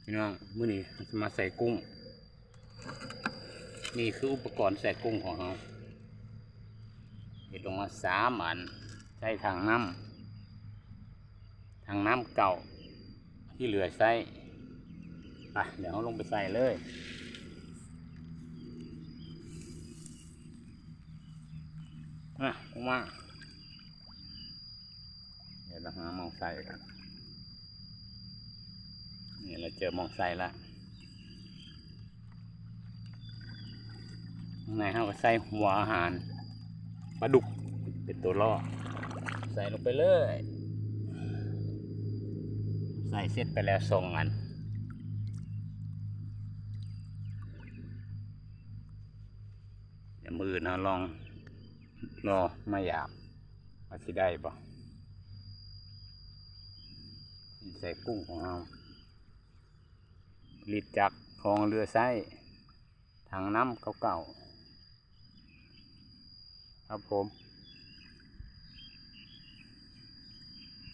ພີ່ນ້ອງ ມື້ນີ້ເຮົາຈະມາໃສ່ກຸ້ງ. ນີ້ຄືອຸປະກອນໃສ່ກຸ້ງຂອງເຮົາ ເຮັດອອກມາສາມອັນ. ໃສ່ຖັງນ້ຳ ຖັງນ້ຳເກົ່າ ທີ່ເຫຼືອໃຊ້. ໄປ ດຽວເຮົາລົງໄປໃສ່ເລີຍ. ມາ ລົງມາ. ດຽວເຮົາຫາໝ່ອງໃສ່ກັນ. ນີ້ລະ ເຈີໝ່ອງໃສ່ລະ. ຂ້າງໃນເຮົາກໍໃສ່ຫົວອາຫານປາດຸກເປັນຕົວລໍ້ ໃສ່ລົງໄປເລີຍ. ໃສ່ເສັດໄປແລ້ວສອງອັນ. ດຽວມື້ອື່ນເຮົາລອງລໍມາຢາມວ່າຊິໄດ້ບໍ່. ໃສ່ກຸ້ງຂອງເຮົາ ລິດຈັກຂອງເຫຼືອໃຊ້ ຖັງນ້ຳເກົ່າໆ ຄັບຜົມ.